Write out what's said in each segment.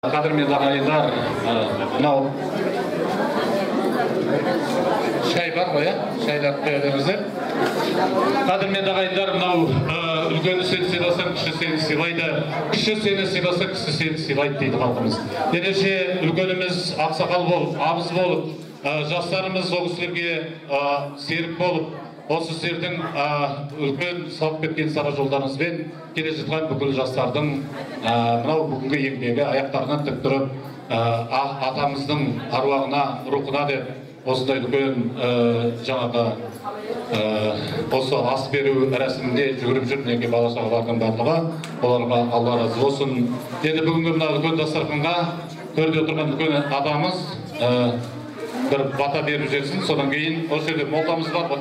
Қадірменді ағайындар, мынау шай бар ғой, иә, шайларды құя беріңіздер. Қадірменді ағайындар, мынау үлкені сені сыйласаң, кіші сені сыйлайды, кіші сені сыйласа, кісі сені сыйлайды дейді халқымыз. Ендеше үлкеніміз ақсақал болып, абыз болып, жастарымыз ол кісілерге серік болып, осы сіздердің үлкен салып кеткен сара жолдарыңызбен келе жатқан бүкіл жастардың мынау бүгінгі еңбегі аяқтарынан тік тұрып, атамыздың аруағына, рухына деп осындай үлкен жаңағы осы ас беру рәсімінде жүгіріп жүр мінекей бала шағалардың барлығы, оларға Алла разы болсын. Енді бүгінгі мына үлкен дастарханға төрде отырған үлкен атамыз бір бата беріп жіберсін, содан кейін осы жерде молдамыз бар ғой.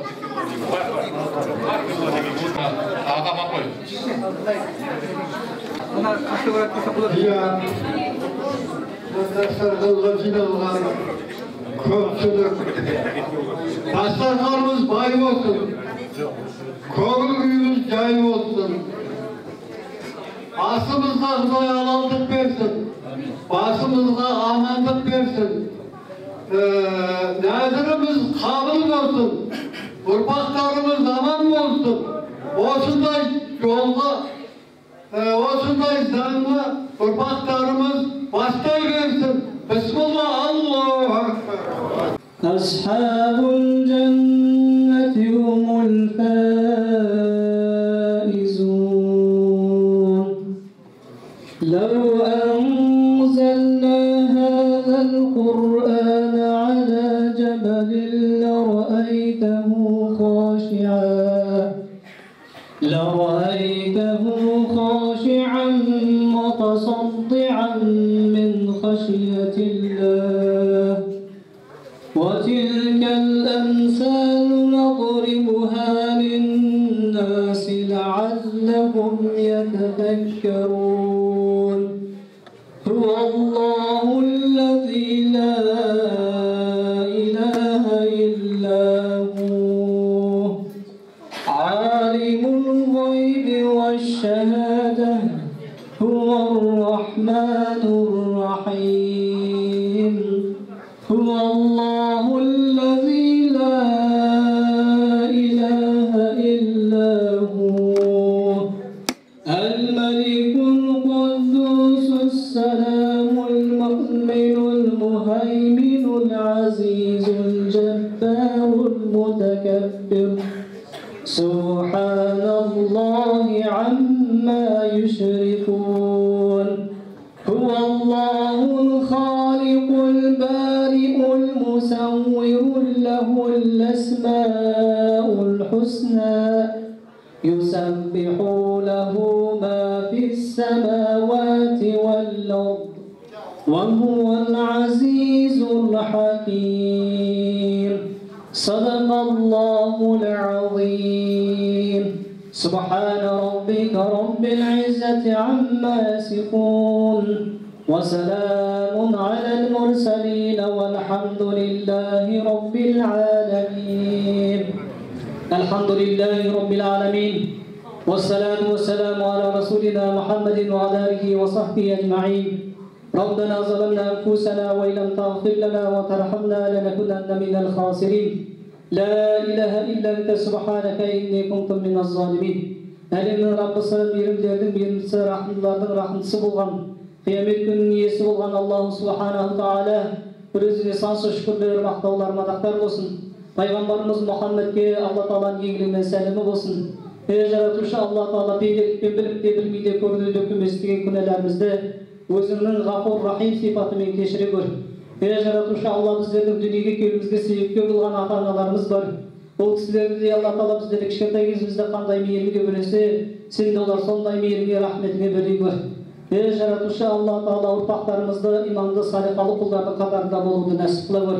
Ағам қой. Иә, дастарханға жиналған көпшілік, дастарханымыз бай болсын, көңіл күйіміз жай болсын, асымызға Құдай алалдық берсін, басымызға амандық берсін, нәзіріміз қабыл болсын, ұрпақтарымыз аман болсын. Осындай жолға, осындай заңға ұрпақтарымыз бастай берсін. Бисмилла, Аллаху акбар. أصحاب الجنة هم الفائزون. لو أنزلنا هذا القرآن على جبل لرأيته خاشعا متصدعا من خشية الله. وتلك الأمثال نضربها للناس لعلهم يتفكرون. هو الله الذي لا إله إلا هو، عالم الغيب والشهادة، هو الرحمن الرحيم. هو الله الذي لا إله إلا هو، الملك القدوس السلام المؤمن المهيمن العزيز الجبار المتكبر. سبحان الله عما يشركون. هو الله الخالق البارئ المصور له الأسماء الحسنى، يسبح له ما في السماوات والأرض وهو العزيز الحكيم. صدق الله العظيم. سبحان ربك رب العزة عما يصفون، وسلام على المرسلين، والحمد لله رب العالمين. الحمد لله رب العالمين، والصلاة والسلام على رسولنا محمد وعلى آله وصحبه أجمعين. ربنا ظلمنا أنفسنا وإن لم تغفر لنا وترحمنا لنكونن من الخاسرين. لا إله إلا أنت سبحانك إني كنت من الظالمين. Әлемнің Раббысы, мейірімділердің мейірімдісі, рахымдылардың рахымдысы болған, қиямет күнінің иесі болған Аллаху субханаху тағала бір өзіне сансыз шүкірлер, мақтаулар, мадақтар болсын. Пайғамбарымыз Мұхаммедке Алла тағаланың игілігі мен сәлемі болсын. Ей жаратушы Алла тағала, пенделікпен біліп те білмей де көрінуде көместеген күнәларымызды өзіңнің ғафур рахим сипатымен кешіре көр. Ей жаратушы Алла, біздердің дүниеге келуімізге себепкер болған ата-аналарымыз бар. Ол кісілерді де Алла тағала біздерді кішкентай кезімізде қандай мейірімге бөлесе, сен де олар сондай мейірімге, рахметіңе бөлей көр. Ей жаратушы Алла тағала, ұрпақтарымызды иманды, салиқалы құлдардың қатарында болуды нәсіп қыла көр.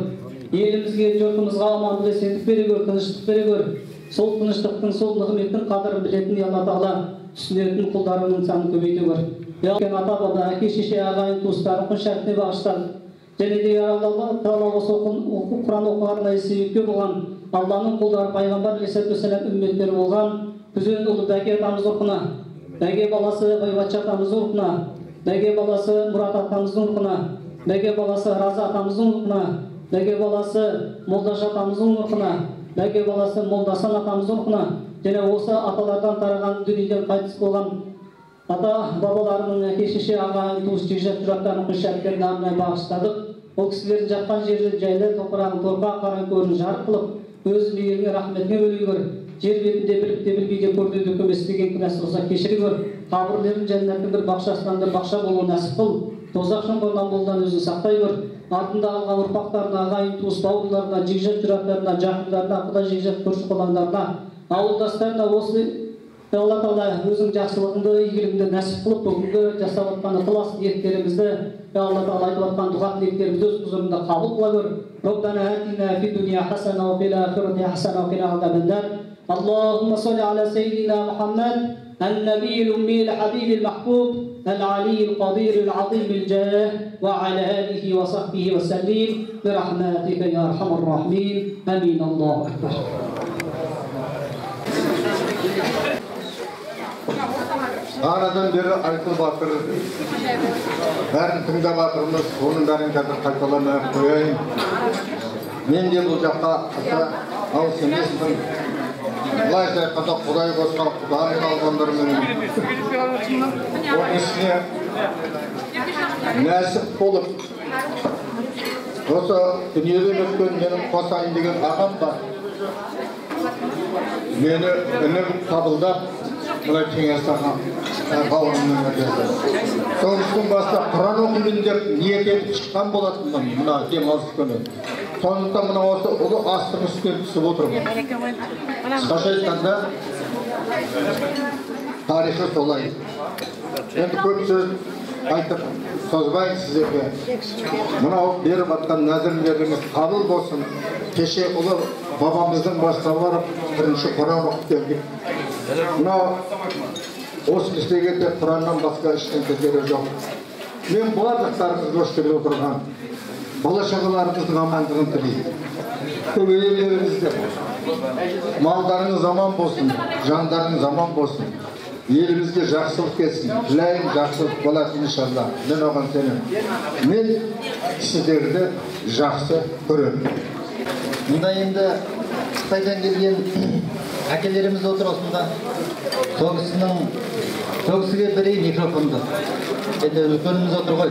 Елімізге, жұртымызға амандық, есендік бере көр, тыныштық бере көр. Сол тыныштықтың, сол нығметтің қадірін білетін, Алла тағала, түсінетін құлдарыңның санын көбейте көр. Ата баба, әке шеше, ағайын туыстарын құн шәріпіне бағыштап, және де Алла тағала осы Құран оқуға арнайы себепкер болған Алланың құлдары пайғамбар алейхиссалату үмметтері болған Күзен ұлы Бәке атамыз рухына, Бәке баласы Байбатша атамыз рухына, Бәге баласы Мұрат атамыздың рухына, Бәге баласы Разы атамыздың рухына, Бәге баласы Молдаш атамыздың рухына, Бәге баласы Молдасан атамыздың рухына және осы аталардан тараған дүниеден қайтыс болған ата бабаларының, әке шеше, ағайын туыс, жекжат жұраттарының күш-шәріптерін арнайы бағыштадық. Ол кісілердің жатқан жері жайлы, топырағын торпақ, қара көрін жарық қылып, өз мейіріңе, рахметіңе бөлей көр. Жер бетінде біліп те білмей де көрді де көмес деген күнәсі болса кешіре көр. Қабірлерін жәннаттың бір бақшасынан бір бақша болуын нәсіп қыл. Тозақ шоңғырынан болдан өзін сақтай көр. Артында қалған ұрпақтарына, ағайын туыс бауырларына, жекжат жұраттарына, жақындарына, құда жекжат көрші қолаңдарына, ауылдастарына осы Алла Тағала өзің жақсылығыңды, игілігіңді нәсіп қылып, бүгінгі жасап жатқан ықылас ниеттерімізді, Алла Тағала айтып жатқан дұға тілектерімізді өз құзырында қабыл қыла көр. Раббана атина фид дуния хасана ва фил ахирати хасана ва қина азабан-нар. Аллахумма салли аля саййидина Мухаммад, النبي الأمي الحبيب المحبوب العلي القدير العظيم الجاه وعلى آله وصحبه وسلم برحمتك يا أرحم الراحمين. آمين. الله أكبر. Aradan beri айтылып жатыр, бәрін тыңдап жатырмыз, оның бәрін қазір қайталамай ақ қояйын. Мен де бұл жаққа аса алыс емеспін. Былайша айтқанда, Құдай қосқан құдайын алғандарменен. Оның үстіне нәсіп болып осы дүниеден өткен менің Қосайын деген ағам бар. Мені інім қабылдап, мына кеңес ағам бауырымның әкесі. Сол кісінің басында Құран оқимын деп ниет етіп шыққан болатынмын мына демалыс күні. Сондықтан мына осы ұлы астың үстіне түсіп отырмын. Қысқаша айтқанда, тарихы солай. Енді көп сөз айтып созбайын сіздерге. Мынау беріп жатқан нәзірлеріңіз қабыл болсын. Кеше ұлы бабамыздың басына барып бірінші Құран оқып келдік. Мынау осы кісіге де Құраннан басқа ештеңе керегі жоқ. Мен барлықтарыңызды осы жерде отырған бала шағаларыңыздың амандығын тілеймін. Көбейе беріңіздер. Малдарыңыз аман болсын, жандарыңыз аман болсын. Елімізге жақсылық келсін. Тілеймін, жақсылық болады иншалла. Мен оған сенемін. Мен сіздерді жақсы көремін. Мұнда енді Қытайдан келген әкелеріміз отыр осында. Сол кісіге берейін микрофонды. Енді үлкеніміз отыр ғой.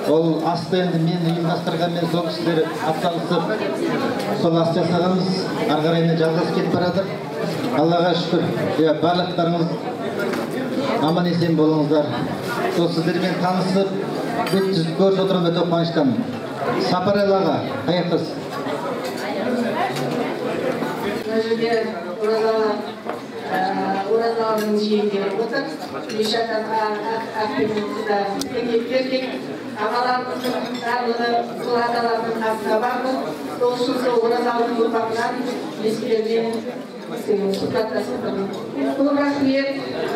Ол асты енді мен ұйымдастырғанмен сол кісілер атсалысып, сол ас жасағанбыз. Ары қарай енді жалғасып кетіп баратыр. Аллаға шүкір. Иә, барлықтарыңыз аман есен болыңыздар. Сол сіздермен танысып, бет жүз көріп отырмын, өте қуаныштамын. Сапарел аға, қаяқтасыз? Мына жерде оразалының жиендері отыр. Бишат әпкемізді ағаларымыздың барлығы сол аталардың қасына барды. Сол үшін сол оразалының ұрпағынан мен сұхбаттасып тұрмын. Көп рахмет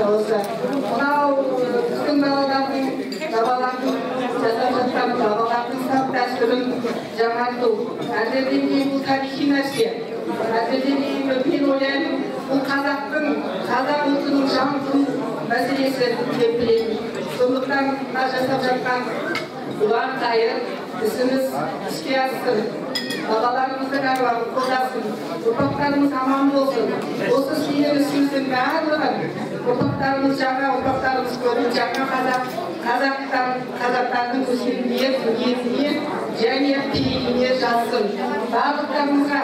осы. Мынау біздің балалардың, бабалардың жасап жатқан бабалардың салт дәстүрін жаңарту. Әзірден кейін бұл тарихи нәрсе. Әзірден кейін мен ойлаймын, бұл қазақтың, қазақ ұлтының жаңғыру мәселесі деп білемін. Сондықтан мына жасап жатқан ұлан қайыр ісіміз іске ассын. Бабаларымыздың әруағы қолдасын, ұрпақтарымыз аман болсын. Осы істеген ісіміздің барлығын ұрпақтарымыз, жаңа ұрпақтарымыз көріп, жаңа қазақтардың өсиетіне, ниетіне және пейіліне жазсын. Барлықтарымызға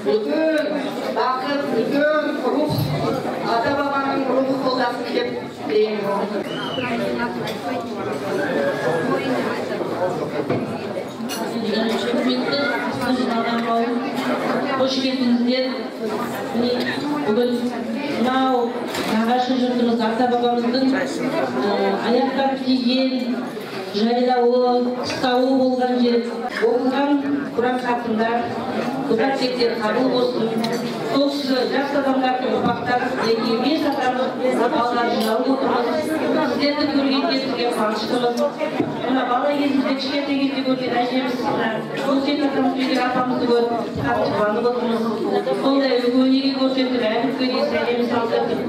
үлкен бақыт, үлкен рух, ата-бабаның рухы қолдасын деп тілеймін. Құрметті қауым, қош келдіңіздер. Міне бүгін мынау нағашы жұртымыз, ата-бабамыздың аяқтап киген жайлауы, қыстауы болған жер, оқыған Құран хатымдар, дұға тілектер қабыл болсын. Сол кісі жақсы адамдардың ұрпақтары, мінекей бес атамыз балалар жиналып отырмыз. Сіздерді көргенде бізге қуаныштымыз. Мына бала кезімізде, кішкентай кезде көрген әжеміз, мына Өсиет атамыз үйдегі апамызды көріп қатты қуанып отырмыз. Сондай үлгі өнеге көрсетіп, әлі күнге дейін сәлем салдыртып,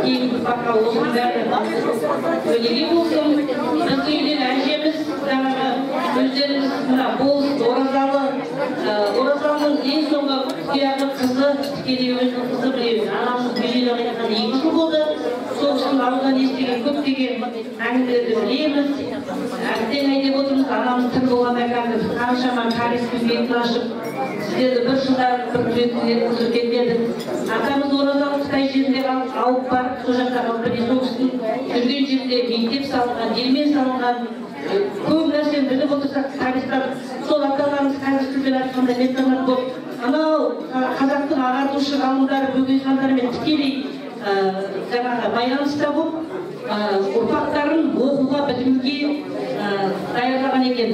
кейінгі ұрпаққа осының бәрі өнеге болсын. Біздің үйден әжеміз, жаңағы өздеріңіз мына болыс Оразалы, Оразалының ең соңғы тұяғы қызы, тікелей өзінің қызы біреу, анамыз дүниеден қайтқан 2 жыл болды. Сол кісінің аузынан естіген көптеген әңгімелерді білеміз. Әбден айтып отырмыз, анамыз тірі болғанда қазір қаншама тарихтың бетін ашып, сіздерді бір жылда бір өткізіп кетеді. Атамыз Оразалы Қытай жерінде алып барып, сол жақта қалып, міне сол кісінің жүрген жерінде мектеп салынған, диірмен салынған, көп нәрсені біліп отырсақ тарихтан. Сол аталарымыз қазір тілмен айтқанда меценат болып, анау қазақтың ағартушы ғалымдары бөкейхандармен тікелей жаңағы байланыста болып, ұрпақтарын оқуға, білімге даярлаған екен.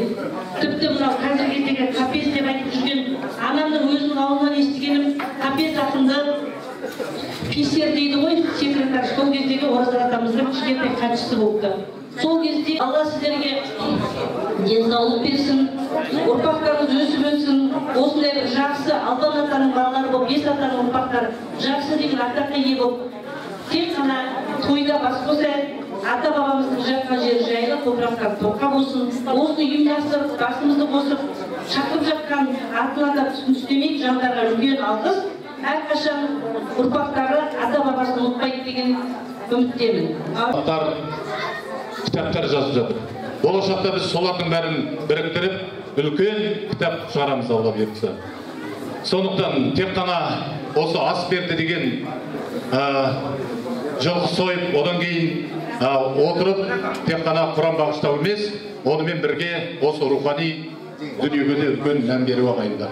Тіпті мынау қазіргі кездегі Қапез деп айтып жүрген анамның өзінің аузынан естігенім, Қапез ақынды писер дейді ғой, секретарь, сол кездегі Оразалы атамыздың кішкентай хатшысы болыпты. Сол кезде Алла сіздерге денсаулық берсін, ұрпақтарыңыз өсіп өтсін, осындай бір жақсы Албан атаның балалары болып, Бес атаның ұрпақтары жақсы деген атаққа ие болып, тек қана тойда бас қосайық, ата бабамыздың жатқан жері жайлы, топырақтан торқа болсын. Осыны ұйымдастырып, басымызды қосып, шақырып жатқан атын атап үстемейік жандарға үлкен алғыс. Әрқашан ұрпақтары ата бабасын ұмытпайды деген үміттемін. Кітаптар жазып жатыр. Болашақта біз солардың бәрін біріктіріп, үлкен кітап шығарамыз, Алла бұйыртса. Сондықтан тек қана осы ас берді деген жылқы сойып, одан кейін отырып, тек қана Құран бағыштау емес, онымен бірге осы рухани дүниеге де үлкен мән беру ағайындар.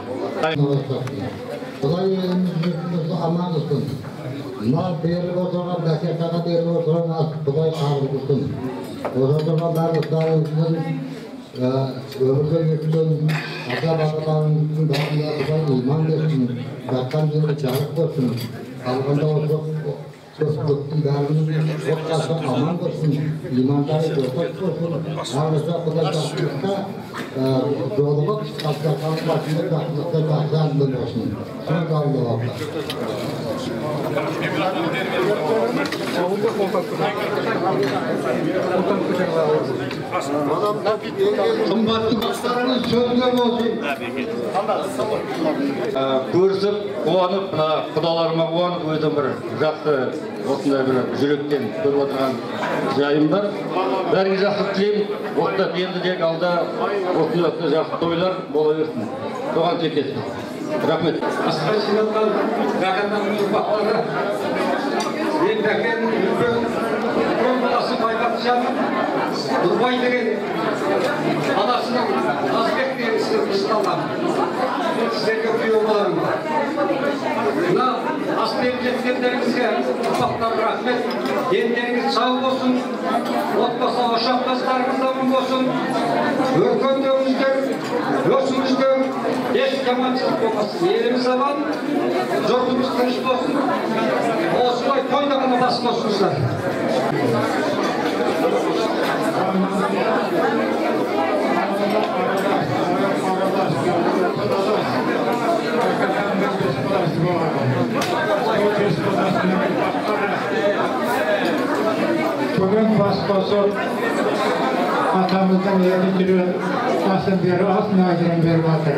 Құдай еліміз жұртымызды аман қылсын. Мына беріліп отырған дәкетаға беріліп отырған ас Құдай қабыл қылсын. Осы отырған барлықтарыңыздың өмірден өткен ата-бабаларыңыздың бәріне Құдай иман берсін, жатқан жері жарық болсын, алғанда осы көптің бәрінің отбасы аман болсын, имандары ортақ болсын, барлығы Құдай жақсылықта жолығып, дастарханның басында жақсылықта жақсы әңгіме болсын. Сонда Алла. Қымбатты достарымыз сөзге болсын. Көрісіп, қуанып, мына құдаларыма қуанып, өзім бір жақсы осындай бір жүректен көріп отырған жайым бар. Бәріңе жақсылық тілеймін. Осында енді тек алда осындай жақсы тойлар бола берсін. Соған тілектеспін. Рахмет. Асқа жиналған Бәкәннің ұрпақтары, мен Бәкәннің үлкен баласы Байбақжан Нұрбай деген анасының Назбек деген кісінің қызын алған. Сіздерге күйеу балам. Мына ас беріп жеткендеріңізге ұрпақтар рахмет. Дендеріңіз сау болсын, отбасы ошақтастарыңыз аман болсын, өркендеуіңіздер, өсіңіздер, еш жаманшылық болмасын. Еліміз аман, жұртымыз тыныш болсын. Осылай тойда ғана бас қосыңыздар. Bugün bas қосып, атамыздың 50 асын бері, ас нәзірін беріп жатыр.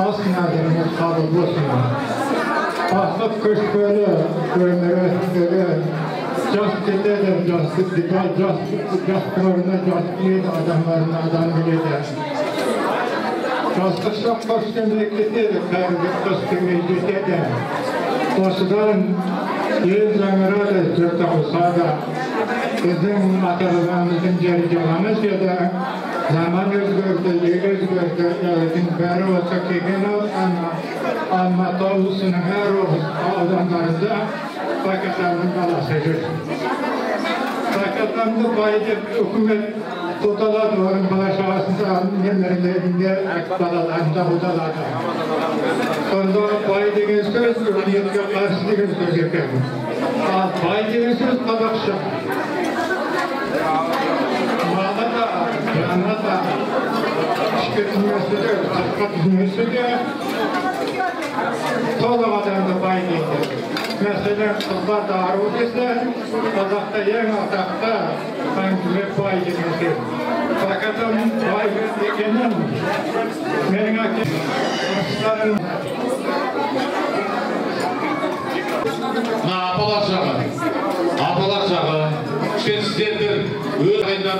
Ас нәзіріміз қабыл болсын. Бақыт көшпелі, өмірі өтпелі, жас кетеді, жас жастарына жас біледі, адамдарына адам біледі. Жастық шақ қош келмей кетеді, кәрілік қос келмей жетеді. Осыдан ел жаңырады, жұрт ауысады. Біздің ата-бабамыздың жері жалаңаш еді. Заман өзгерді, ел өзгерді, елдің бәрі осы келген Алматы облысының әр аудандарында Бәкәтамның баласы жүр. Бәкәтамды бай деп үкімет қудалады, оның бала шағасында, немерелерінде, балаларында қудалады. Сонда бай деген сөз үкіметке қарсы деген сөз екен. Ал бай деген сөз қазақша. Малы да, жаны да, Ішкі дүниесі де, сыртқы дүниесі де толық адамды бай дейді. Мәселен, қыздарды ару десе, қазақта ең атақты әңгіме бай деген сөз. Бәкатам бай екенін менің әкем. Мына апалар жағы, апалар жағы, кішкене сіздердің өз ағайындар,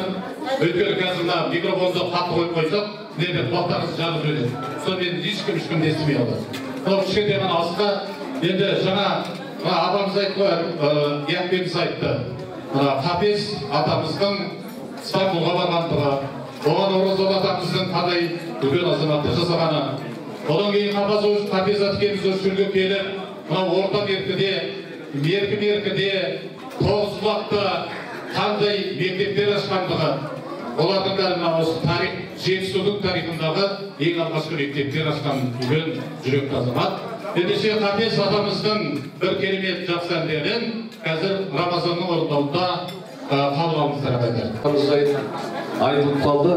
өйткені қазір мына микрофонды қатты қойып қойсақ, сіздердің құлақтарыңыз жарып жібереді. Сонымен ешкім естімей қалады. Мынау кішкентай ғана асқа, енді жаңа мына апамыз айтты ғой, Яқбекіміз айтты. Мына Қапес атамыздың Стамбулға барғандығы, оған Оразалы атамыздың қандай үлкен азаматтық жасағаны. Одан кейін Қапес әкеміз осы жерге келіп, мына орта меркіде, меркі-меркіде, Тоғызқұлақта қандай мектептер ашқандығы, олардың бәрі мына осы тарих, Жетісудың тарихындағы ең алғашқы мектептер ашқан үлкен жүректі азамат. Ендеше Қапес атамыздың бір керемет жақсы әндерін қазір Рамазанның орындауында қабыл алыңыздар, ағайындар. Айтылып қалды.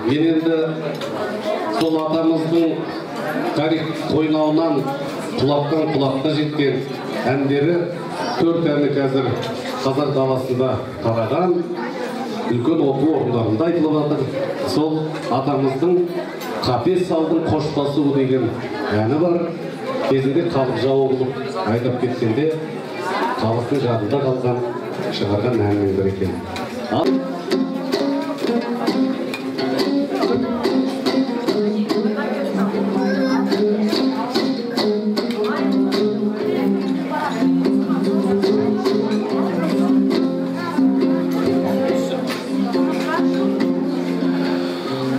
Мен енді сол атамыздың тарих қойнауынан құлақтан құлаққа жеткен әндері, төрт әні қазір қазақ даласында тараған, үлкен оқу орындарында айтылып жатыр. Сол атамыздың Қапес салдың қоштасуы деген әні бар. Кезінде халық жауы болып айдап кеткенде халықтың жадында қалған, шығарған әнінің бірі екен.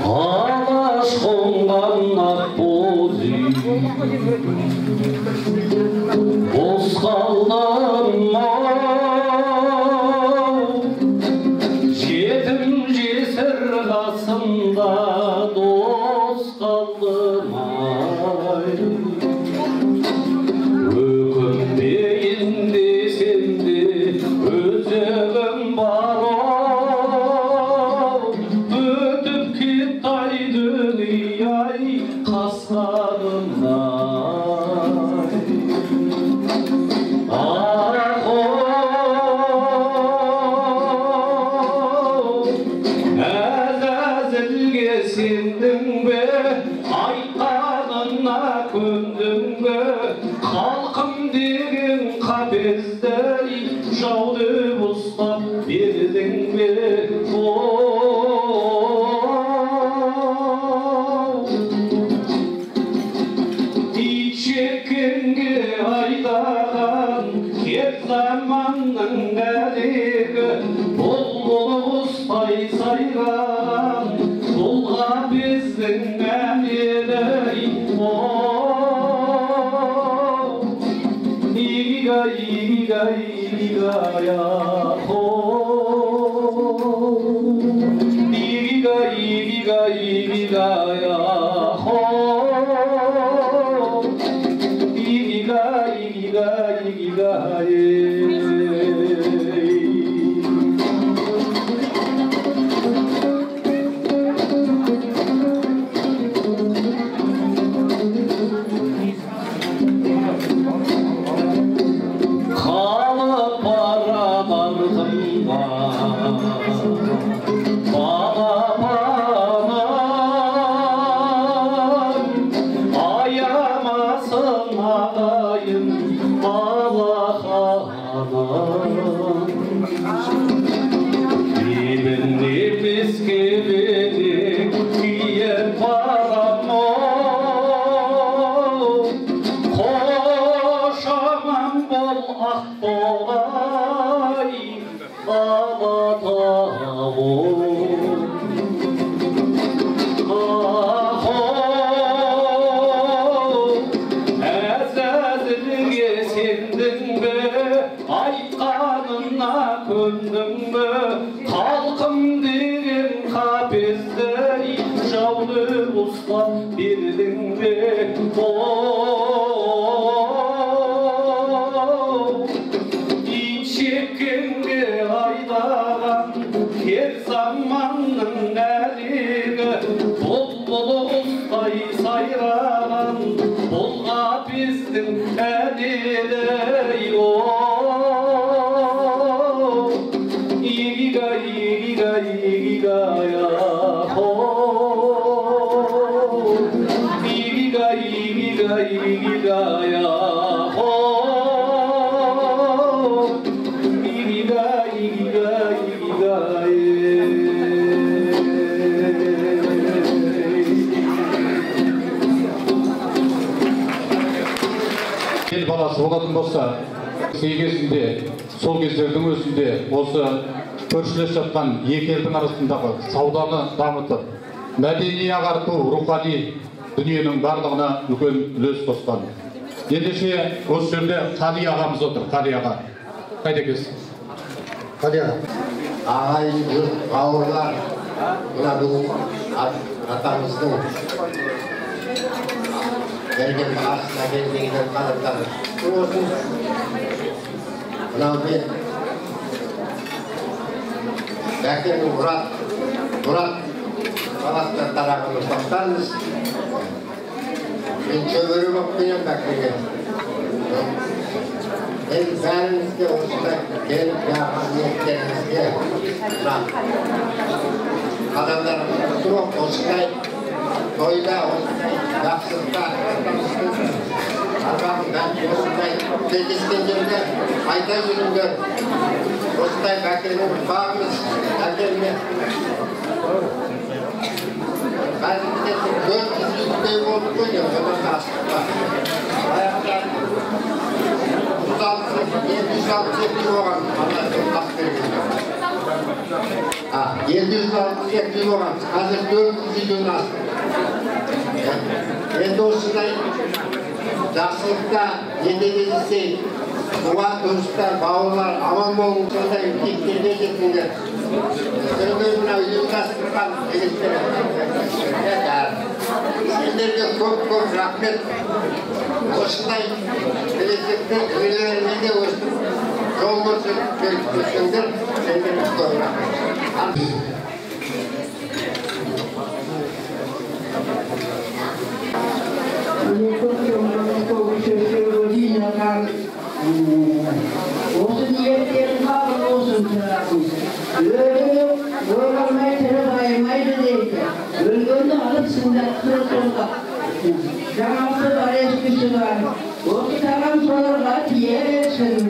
Алаш қонған ақбоз үй, бос қалдым ау, жетім жесір қасымда дос қалдым ай. Өкінбейін десем де өзегім бар ау, өтіп кетті ай дүние ай қасқанымдай. Ах, әзәзілге сендің бе, айтқанына көндің бе, халқым деген қапездей жау деп ұстап бердің бе? Ит шеккенге айдаған кер заманның әлегі, бұлбұл құстай сайраған бұл Қапездің әнені. Игигай, игигай, игигай, ахо. Игигай, игигай, игигай, ахо. Игигай, игигай, игигай. Қалып барам артымда балапаным, аямасын ағайын алақаным. Емін емес келедек киіп барам ау, қош аман бол Ақтоғай Алатауым. Ахо, әзәзілге сендің бе, айтқанына көндің бе, халқым деген қапездей жауды ұстап бердің бе? Ит шеккенге айдаған кер заман алатын болса, кезінде, сол кездердің өзінде осы көршілес жатқан екі елдің арасындағы сауданы дамытып, мәдени ағарту, рухани дүниенің барлығына үлкен үлес қосқан. Ендеше осы жерде Қали ағамыз отыр. Қали аға, қайда екенсіз? Қали аға. Ағайын жұрт, бауырлар, мына бүгін атамыздың берген асына келген қадырдан болсын. Мынау мен Бәкенің Мұрат баласынан тараған ұрпақтармыз. Мен шөбере болып келемін Бәкенге. Мен бәріңізге осындай келіп жағған ниеттеріңізге мына қадамдарыңыз құтты болып, осындай тойда, осындай жақсылықта арбағын бәрін осындай кездескен жерде айта жүріңдер. Осындай Бәкенің ұрпағымыз, Бәкенмен бәрімізде 400 үйдей болдық қой, одан да астық бар. Баяғыда 262 болған, ана ас бергенде. 762 болған, қазір 400 үйден астық. Енді осындай жақсылықта неде кездесейік, туған туыстар, бауырлар аман болыңыз, сондай биіктерге жетіңдер. Сендер мына ұйымдастырған жігіттер, сендерге көп-көп рахмет. Осындай келешекте інілеріңе де өстіп жол көрсетіп келіп жүрсеңдер, сендерге көп рахмет. Осы ниеттерің қабыл болсын, шырағым. Өлгенді ойланбай тірі байымайды дейді. Өлгенді алып сындатты сонда. Жаңасы бар, ескісі бар. Осы тағам соларға тие берсін.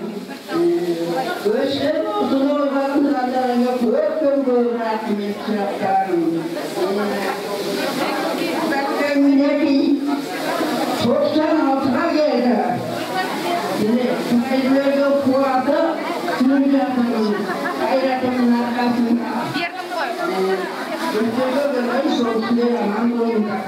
Өсіп осыны ойлағандарыңа көп-көп рахмет, шырақтарым. Бәкең мінекей 96-ға келді. Қытайлардың қуаты күн жатырмын, қайратымның арқасында. Өздері білмей сол кісілер аман болыңдар.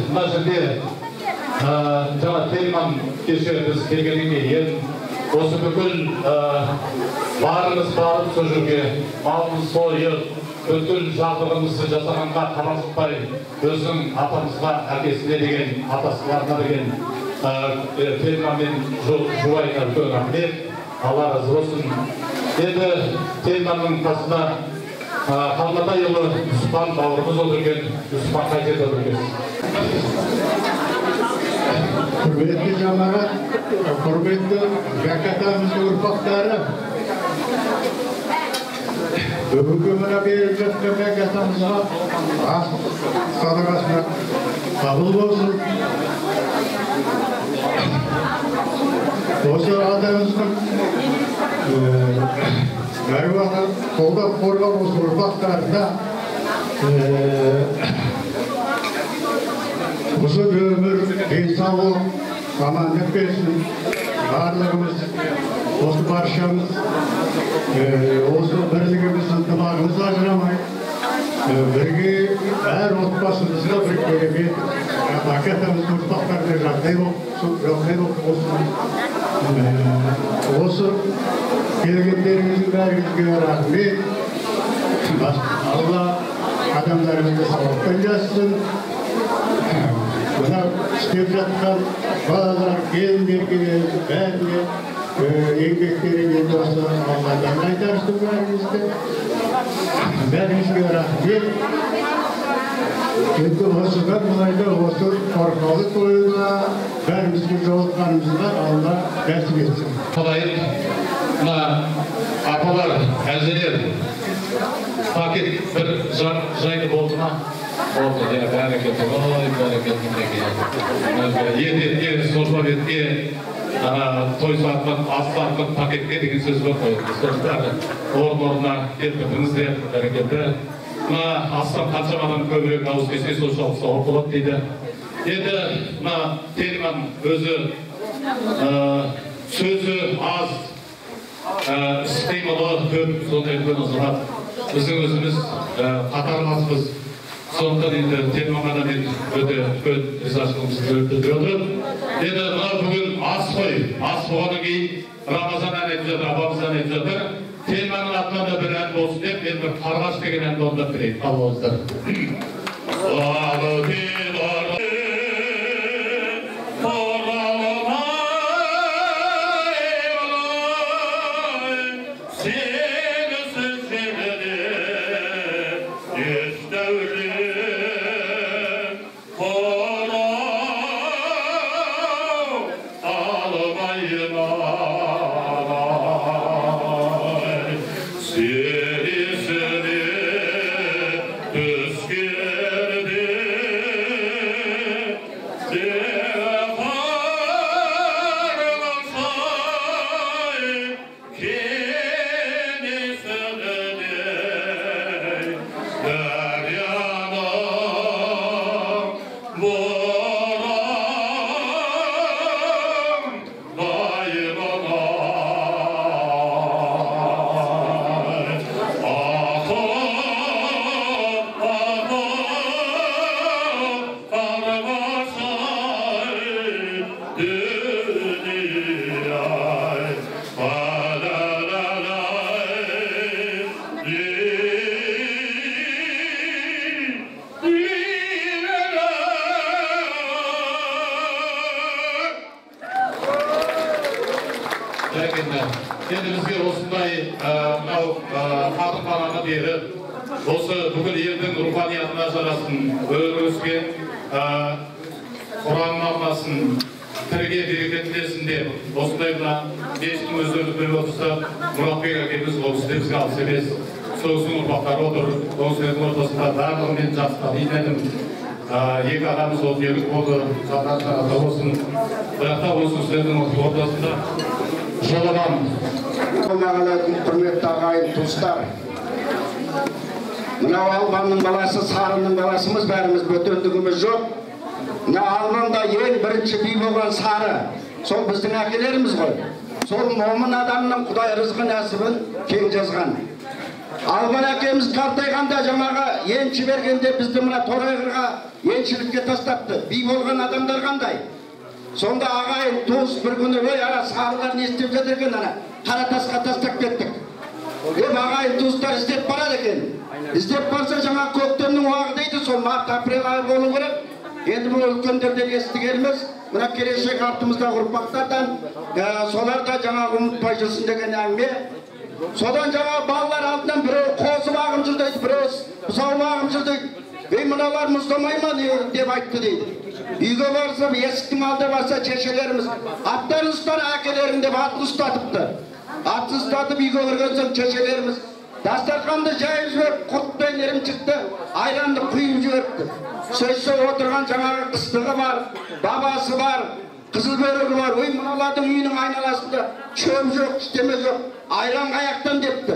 Мына жерде жаңа Тельман кеше біз келгеннен кейін осы бүкіл барымыз барып сол жерге малымыз сойып, бүкіл жабдығымызды жасағанға қабарсытпай өзінің атамызға, әкесіне деген, атасыларына деген Тельман мен жұбайына үлкен рахмет, Алла разы болсын. Енді Тельманның қасына Қалматайұлы Жүсіпхан бауырымыз отыр екен. Жүсіпхан қай жерде отыр екенсіз? Құрметті жамағат, құрметті Бәк атамыздың ұрпақтары, бүгінгі мына беріп жатқан Бәк атамызға ас садақасына қабыл болсын. Осы атамыздың әруағы қолдап қорғап осы ұрпақтарына ұзын өмір, денсаулық, амандық берсін. Барлығымыз, осы баршамыз, осы бірлігіміз, ынтымағымыз ажырамай, бірге әр отбасымызға бір керемет Бәк атамыздың ұрпақтарына жағдай болсын. Осы келгендеріңіздің бәріңізге рахмет. Алла адамдарымызды сауаппен жазсын. Мына істеп жатқан балалар, келіндерге бәріне Еңбектерің енді осы Алладан қайтарсын бәрімізді. Бәріңізге рахмет. Енді осыдан былайда осы торқалы тойына бәрімізге жолыққанымызға Алла нәсіп етсін. Қалайық, мына апалар, әжелер, пакет бір жайды болды ма? Болды, иә, бәрекелді, ой, бәрекелді, мінекей. Ет етке, сорпа етке, той сарқын, ас сарқын, пакетке деген сөз бар ғой. Соның бәрі орын-орнына келтірдіңіздер, бәрекелді. Мына астан қаншама адам көбірек ауыз кессе, соншалық сауап болады дейді. Енді мына Телман өзі сөзі аз, іс қимылы көп, сондай үлкен азамат. Біздің өзіміз қатарласпыз. Сондықтан енді Телманға да мен өте үлкен ризашылығымызды білдіріп отырмын. Енді мынау бүгін ас қой, ас болғаннан кейін Рамазан ән айтып жатыр, апамыз ән айтып жатыр. Телманның атынан да бір ән болсын деп, мен бір Қарғаш деген әнді орындап берейін. Қабыл алыңыздар. Енді бізге осындай мынау қадыр қараны беріп, осы бүкіл елдің руханиятына жарасын, өрі өскен құранын арнасын, тіріге береке тілесін деп, осындай мына мешіттің өздеріңіз біліп отырса, Мұратбек әкеміз ол кісі де бізге алыс емес. Сол кісінің ұрпақтары отыр, ол кісілердің ортасында барлығын мен жақсы танитын едім. Екі ағамыз ол ерік болды, жандары жанатта болсын. Бірақ та осы кісілердің ортасында жолығамын. Ассалаумағалейкум, құрметті ағайын, туыстар. Мынау Албанның баласы, Сарының баласымыз, бәріміз бөтендігіміз жоқ. Мына Албанда ең бірінші би болған Сары, сол біздің әкелеріміз ғой. Сол момын адамның Құдай рызқы нәсібін кең жазған. Албан әкеміз қартайғанда жаңағы енші бергенде бізді мына Торайғырға еншілікке тастапты. Би болған адамдар қандай? Сонда ағайын туыс бір күні, ой, ана сарылар не істеп жатыр екен, ана қара тасқа тастап кеттік деп ағайын туыстар іздеп барады екен. Іздеп барса, жаңа көктемнің уағы дейді, сол март апрель айы болу керек. Енді бұл үлкендерден естігеніміз, мына келешек артымыздағы ұрпақтардан, солар да жаңағы ұмытпай жүрсін деген әңгіме. Содан жаңа балалар алдынан біреу қозы бағым жүр дейді, біреу бұзау бағым жүр дейді. Ей, мыналар мұздамай ма деп айтты дейді. Үйге барсам, есіктің алдына барса, шешелеріміз аттарын ұстар әкелерің деп атын ұстатыпты. Атын ұстатып үйге кірген соң шешелеріміз дастарханды жайып жіберіп, құрт пен ірімшікті, айранды құйып жіберіпті. Сөйтсе отырған жаңағы қыстығы бар, бабасы бар, қызыл бөрігі бар. Ой, мыналардың үйінің айналасында шөп жоқ, ештеме жоқ, айран қаяқтан депті.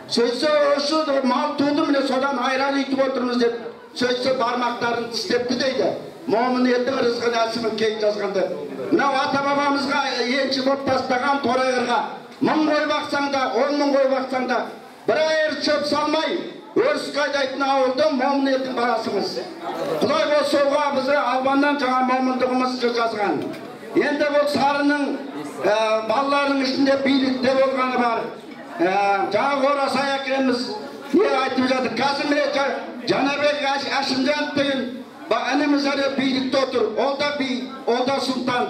Сөйтсе осы мал туды, міне содан айран үйтіп отырмыз деп. Сөйтсе бармақтарын тістепті дейді. Момын елдің рызқы нәсібін кең жазған деп. Мынау ата бабамызға енші болып тастаған Торайғырға 1000 қой бақсаң да, 10 000 қой бақсаң да, бір айыр шөп салмай өріске айдайтын ауылдың момын елдің баласымыз. Құдай болса бізге Албаннан жаңа момындығымыз жазған. Енді бұл Сарының балаларының ішінде билікте болғаны бар. Жаңа Орасай әкеміз не айтып жатыр? Қазір міне Жанарбек Әшімжанов деген ініміз әлі билікте отыр. Ол да би, ол да сұлтан.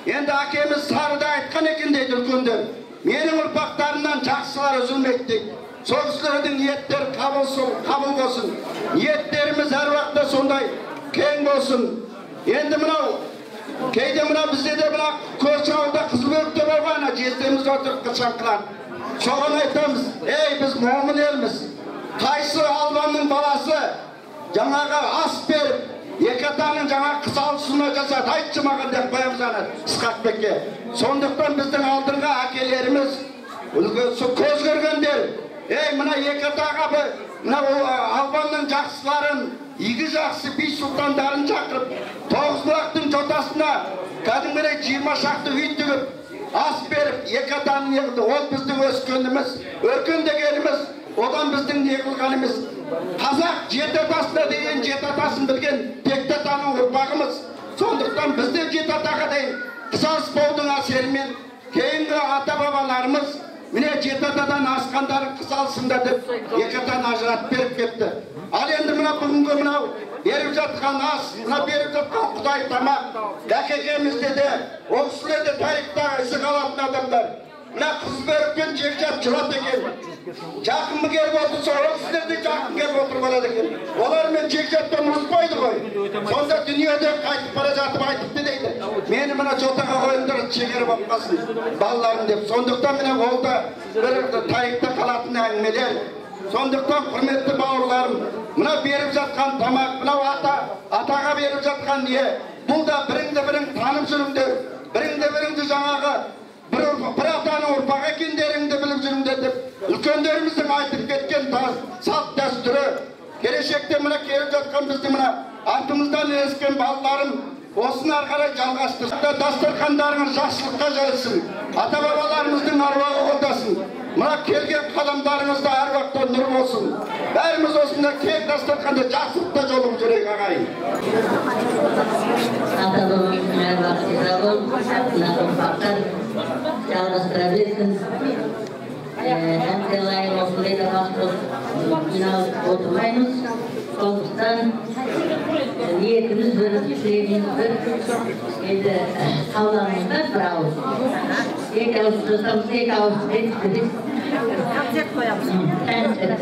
Енді әкеміз Сарыда айтқан екен дейді үлкендер. Менің ұрпақтарымнан жақсылар үзілмейді дейді. Сол кісілердің ниеттері қабыл болсын. Ниеттеріміз әр уақытта сондай кең болсын. Енді мынау кейде мына бізде де мына көрші ауылда Қызылбөрікте болған жездеміз отыр Қыршаңқылан. Соған айтамыз, ей біз момын елміз. Қайсы албанның баласы жаңағы ас беріп, екі атаның жаңа қыз алысына жасады, айтшы маған деп қоямыз ана Ысқақбекке. Сондықтан біздің алдыңғы әкелеріміз, көз көргендер, ей мына екі атаға мына албанның жақсыларын, игі жақсы би сұлтандарын шақырып, Тоғызбұлақтың жотасына кәдімгідей 20 шақты үй тігіп, ас беріп, екі атаның неғылды. Ол біздің өскеніміз, өркендегеніміз, одан біздің неғылғанымыз. Қазақ жеті атасына дейін жеті атасын білген текті атаның ұрпағымыз. Сондықтан бізде жеті атаға дейін қысаспаудың әсерімен кейінгі ата-бабаларымыз міне жеті атадан асқандарын қыз алсындар деп екі атаны ажыратып беріп кетті. Ал енді мына бүгінгі мынау беріп жатқан ас, мына беріп жатқан құдай тамақ, дәкекемізде де, ол кісілер де тарихта ізі қалатын адамдар. Мына Қызылбөрікпен жекжат жүрады екен. Жақын келіп отырса, ол кісілер де жақын келіп отырып алады екен. Олармен жекжаттан ұрыспайды ғой. Сонда дүниеде қайтып бара жатып айтыпты дейді. Мені мына жотаға қойыңдар, шекер болып қалсын балаларым деп. Сондықтан міне ол да бір тарихта қалатын әңгімелер. Сондықтан құрметті бауырларым, мына беріп жатқан тамақ, мынау атаға беріп жатқан не, бұл да біріңді бірің танып жүріңдер, біріңді біріңді жаңағы бір атаның ұрпағы екендеріңді біліп жүріңдер деп үлкендеріміздің айтып кеткен салт дәстүрі. Келешекте мына келіп жатқан біздің мына артымыздан ілескен балаларым осыны ары қарай жалғастырсын. Дастархандарыңыз жақсылыққа жайылсын, ата-бабаларымыздың аруағы қолдасын, мына келген қадамдарыңызда әр уақытта нұр болсын. Бәріміз осында кең дастарханда жақсылықта жолығып жүрейік, ағайын. Ата-бабамыздың әруағы риза болып, мына ұрпақтар жалғастыра берсін. Әнге лайық осындай тамақ жиналып отырмаймыз. Сондықтан ниетіміз бір, тілегіміз бір. Енді қауламыз бір ауыз. Екі ауыз жасамыз, екі ауыз жеткізіп. Концерт қоямыз. Концерт.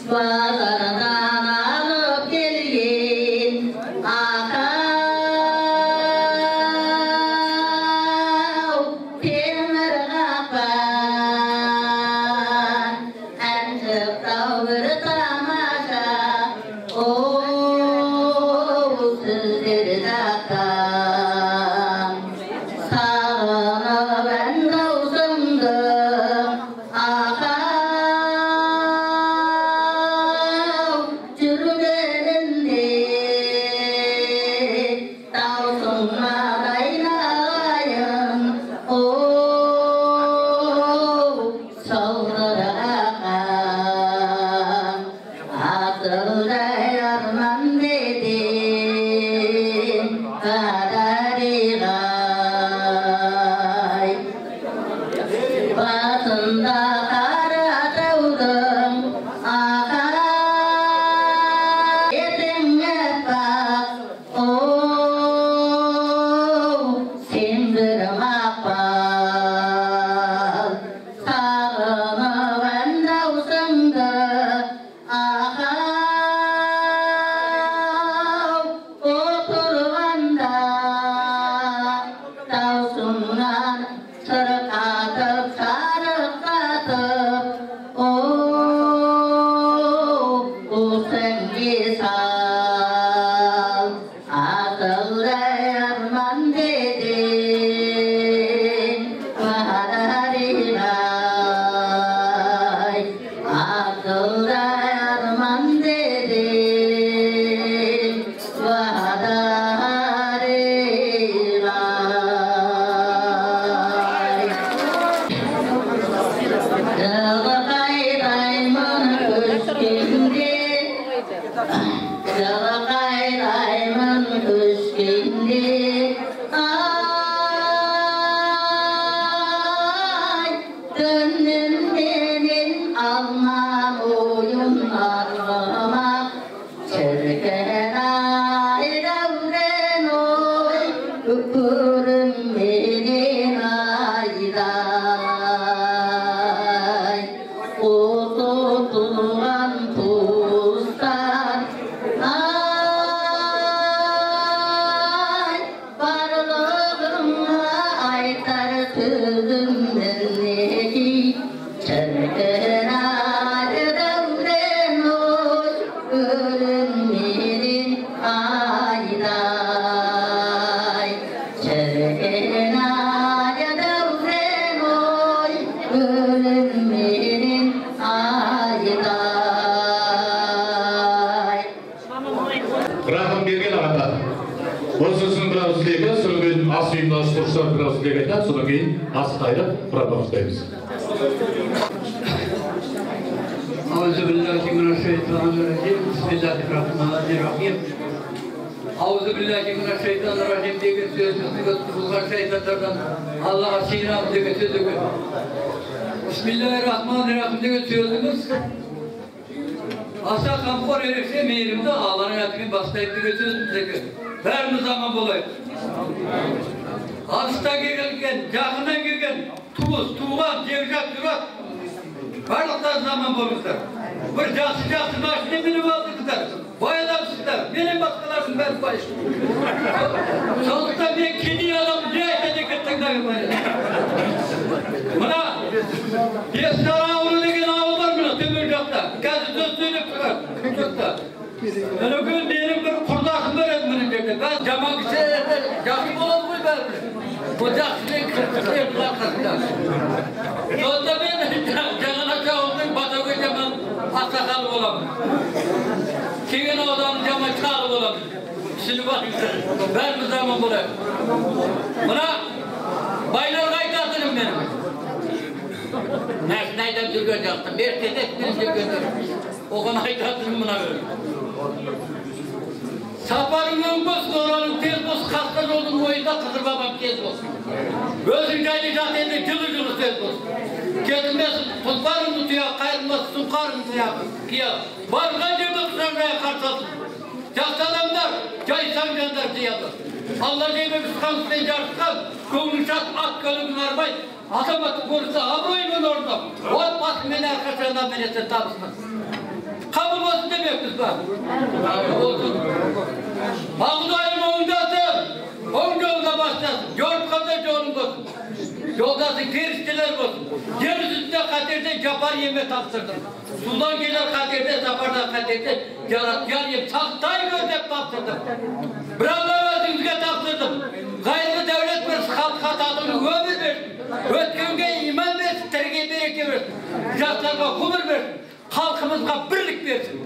Базардан алып келген ақау темір қақпа, ән шықтау бір тамаша, оу сіздер жақтан сағынып ән даусымды ақау жүргенінде даусыңнан айналайын, оу сылдыр ақан асылдай арман дедім дариғай, басында қара таудың ақа етің аппақ, оу сен бір мақпал, сағынып ән даусыңды ақау отырғанда даусыңнан сырқатып сарықатып, оу өсіңге сал, асылдай арман дедің дариғай, асылдай арман дедің дариғай. Жылы қайраймын көшкенде, жылы қайраймын көшкенде, ай түнімменен алмам ойын арғымақ, шіркін ай дәурен. Осының бір ауыз тілегі, содан кейін ас ұйымдастырушылар бір ауыз тілек айтады, содан кейін ас қайырып, құран бағыштаймыз. Аузубиллахи. Аузубиллахи деген сөз бұзған шайтандардан Аллаға сыйынамын деген сөз екен. Бисмиллахиррахманиррахим деген сөзіміз аса қамқор, ерекше мейірімді Алланың атымен бастайды деген сөзіміз екен. Бәріміз аман болайық. Алыстан келген, жақыннан келген туыс, туған, жекжат, жұрат, барлықтарыңыз аман болыңыздар. Бір жақсы-жақсы машина мініп алдыңыздар, бай адамсыздар, менен басқалардың бәрі бай. Сондықтан мен кедей адам не айтады екен тыңдаңыздар. Мына Бесқара ауылы деген ауыл бар мына төмен жақта. Қазір сөз сөйлеп тұрар жұртта. Мінекей менің бір құрдасым бар еді мына жерде. Бәрі жаман кісі жақсы болады ғой бәрібір. Бұл жақсы кісілердің арқасында. Сонда мен Жаңағаш ауылының Батауге жаман ақсақалы боламын. Кеген ауданының жаман шалы боламын. Түсініп алыңыздар. Бәріміз аман болайық. Мына байларға айтатыным менің. Нәсін айдап жүрген жақты, Мерседес мініп жүргендер. Оған айтатыным мына. Сапарың оң болсын, оралың тез болсын, қасқа жолдың бойында Қызыр бабам кез болсын. Өзің жайлы жат елде жылы-жылы сөз болсын. Кетілмесін тұлпарыңды тұяқ, қайырылмасын сұңқарыңды тұяқ. Барған жерде құшақ жая қарсы алсын. Жақсы адамдар, жайсаң жандар жияды. Алла жебеп ұшқан үстінен жарысқан, көңіл шат ат көлігін арбай, азаматтық көрінсе абыроймен орындап, отбасымен әрқашан аман-есен табыссын. Қабыл болсын демекпіз ба? Қабыл болсын. Құдайым оңдасын, оң жолға бастасын, жорытқанда жолың болсын. Жолдасың періштелер болсын. Жер үстінде қатерден жапар еме тапсырдым. Судан келер қатерден, сапардан қатерден жаратқан ем сақтай көр деп тапсырдым. Бір Алла өзіңізге тапсырдым. Қайырлы дәулет берсін, халыққа татулық өмір берсін. Өткенге иман берсін, тіріге береке берсін. Жастарға ғұмыр берсін, халқымызға бірлік берсін.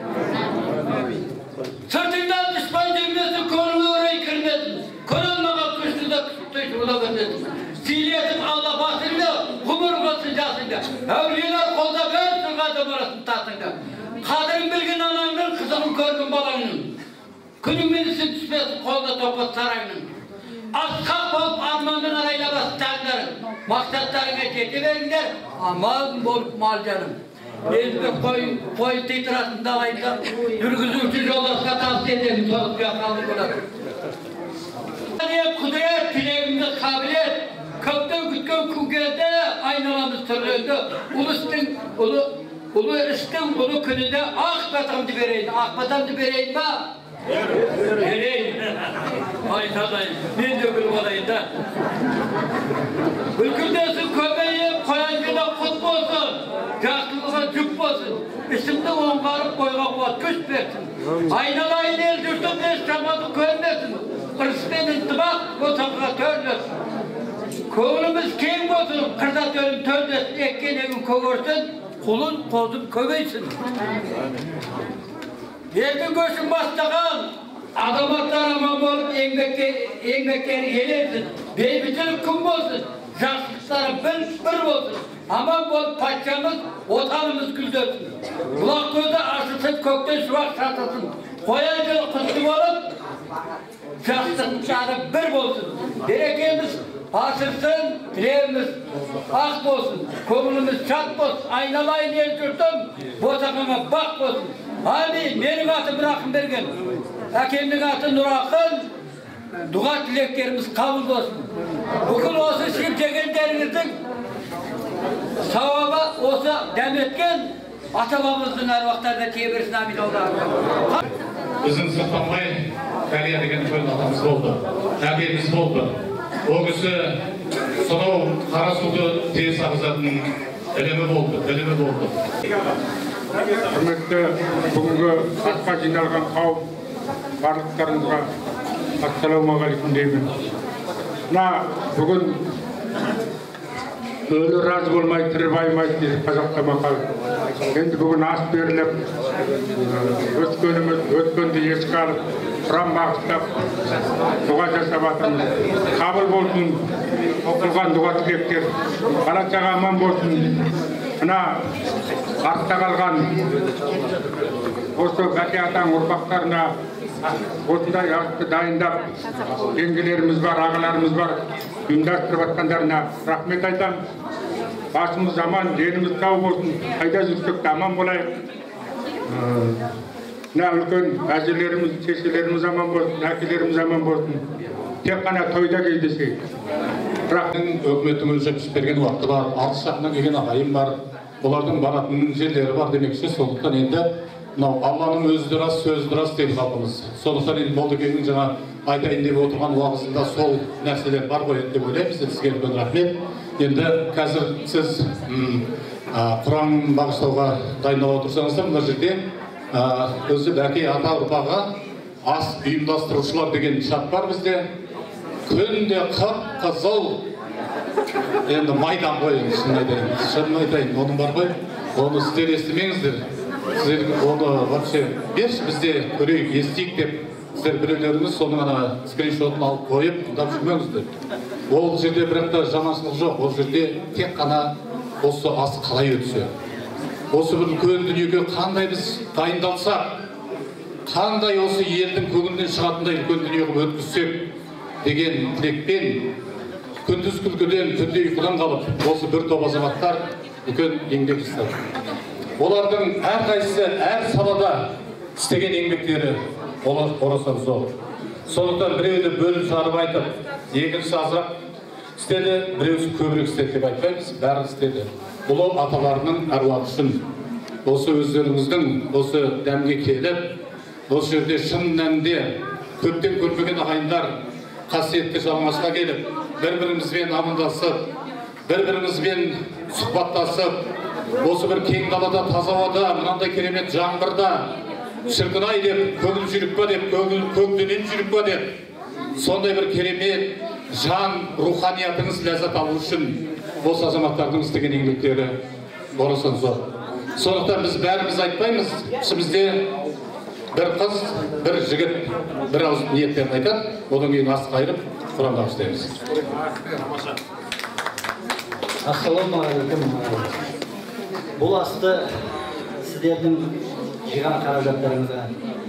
Сыртыңнан дұшпан жүрмесін, көңіліңе үрей кірмесін. Көре алмаған күшті де күшті бермесін. Сейлетіп Алла басыңды, ғұмыр болсын жасыңда. Әулиелер қолда бәрі сырғады барасың тасыңда. Қадірін білген анаңның, қызығын көрген балаңның. Күнің мен ісің түспесін қолда топас сараңның. Асқақ болып арманның арайлабасын таңдарың. Мақсаттарыңа жете беріңдер, аман болып мал жаным. Енді қой тыйтырасын далайында жүргізуші жолдасқа табыс етемін, соғысқа қалды болады. Құдірет, тілегімді қабыл ет. Көптен күткен күн келді, айналамыз түрленді. Ұлы істің ұлы күнінде ақ батамды берейін. Ақ батамды берейін ба? Берейін. Айталайын, мен де күліп алайын да. Бүлкілдесін көбейіп, қоян жылы құт болсын. Жақсылығы жүк болсын. Ісімді оңғарып бойға қуат күш берсін. Айналайын ел жұртым еш жамандық көрмесін. Ырыс пен ынтымақ босанға төрлесін. Көңіліміз кең болсын, қырда төлім төлдесін, еккен егін көгерсін, құлын қозым көбейсін. Елдің көшін бастаған азаматтар аман болып, еңбектері еленсін. Бейбітшілік күн болсын, жақсылықтары бір болсын. Аман болып патшамыз, отанымыз гүлдесін. Бұлақ көзі ашылсын, көктен шуақ шашылсын. Қоян жылы құтты болып, жақсылықтары бір болсын. Берекеміз асырсын, тілеуіміз ақ болсын, көңіліміз шат болсын, айналайын ел жұртым, босағаңа бақ болсын. Амин. Менің атым Рахымберген, әкемнің аты Нұрақын. Дұға тілектеріміз қабыл болсын. Бүкіл осы ішіп жегендеріңіздің сауабы осы дәметкен ата-бабамыздың әруақтарына тие берсін. Амин. Біздің Сұлтанбай Кәрия деген үлкен атамыз болды, әкеміз болды. Ол кісі сонау қара суды тез ағызатын ілімі болды, білімі болды. Құрметті бүгінгі асқа жиналған қауым, барлықтарыңызға ассалаумағалейкум деймін. Мына бүгін өлі разы болмай, тірі байымайды дейді қазақта мақал. Енді бүгін ас беріліп, өткеніміз, өткенді еске алып, құран бағыштап, Дұға жасап жатырмыз. Қабыл болсын оқылған дұға тілектер. Бала шаға аман болсын. Мына артта қалған осы Бәке атаң ұрпақтарына осындай асты дайындап, жеңгелеріміз бар, ағаларымыз бар, ұйымдастырып жатқандарына рахмет айтамын. Басымыз аман, деніміз сау болсын, қайда жүрсек те аман болайық. Мына үлкен әжелеріміз, шешелеріміз аман болсын, әкелеріміз аман болсын. Тек қана тойда кездесейік. Бірақ өкіметтің өлшеп берген уақыты бар, алыс жақынан келген ағайын бар, олардың баратын жерлері бар демекші. Сондықтан енді мынау Алланың өзі де рас, сөзі де рас дейді халқымыз. Сондықтан енді Молдекеңнің жаңа айтайын деп отырған уағызында сол нәрселер бар ғой деп ойлаймыз. Сізге үлкен рахмет. Енді қазір сіз Құран бағыштауға дайындалып отырсаңыздар, мына жерде өзі Бәке ата ұрпағы ас ұйымдастырушылар деген чат бар бізде. Күнде қып-қызыл енді майдан ғой, енді шынын айтайын, шынын айтайын, оның бар ғой, оны сіздер естімеңіздер. Сіздер оны вообще берші, бізде көрейік, естиік деп сіздер біреулеріңіз соның ана скриншотын алып қойып тыңдап жүрмеңіздер. Ол жерде бірақ та жаманшылық жоқ, ол жерде тек қана осы ас қалай өтсе, осы бір үлкен дүниеге қандай біз дайындалсақ, қандай осы елдің көңілінен шығатындай үлкен дүние қылып өткізсек деген тілекпен күндіз күлкіден, түнде ұйқыдан қалып осы бір топ азаматтар үлкен еңбек жасады. Олардың әрқайсысы әр салада істеген еңбектері олар орасан зор. Сондықтан біреуді бөліп шығарып айтып, екіншісі азырақ істеді, біреусі көбірек істеді деп айтпаймыз, бәрі істеді. Ұлы аталарының әруағы үшін осы өздеріңіздің осы дәмге келіп, осы жерде шын мәнінде көптен көрмеген ағайындар қасиетті жалмашқа келіп, бір-бірімізбен амандасып, бір-бірімізбен сұхбаттасып, осы бір кең далада, таза ауада, мынандай керемет жаңбырда шіркін-ай деп, көңіл жүйрік па деп, көңілденен жүйрік па деп, сондай бір керемет жан руханиятыңыз ләззат алу үшін осы азаматтардың істеген еңбектері орасан зор. Сондықтан біз бәріміз айтпаймыз, ішімізде бір қыз, бір жігіт бір ауыз ниеттерін айтады, одан кейін ас қайырып Құран бағыштаймыз. Ассалаумағалейкум. Бұл асты сіздердің жиған қаражаттарыңызға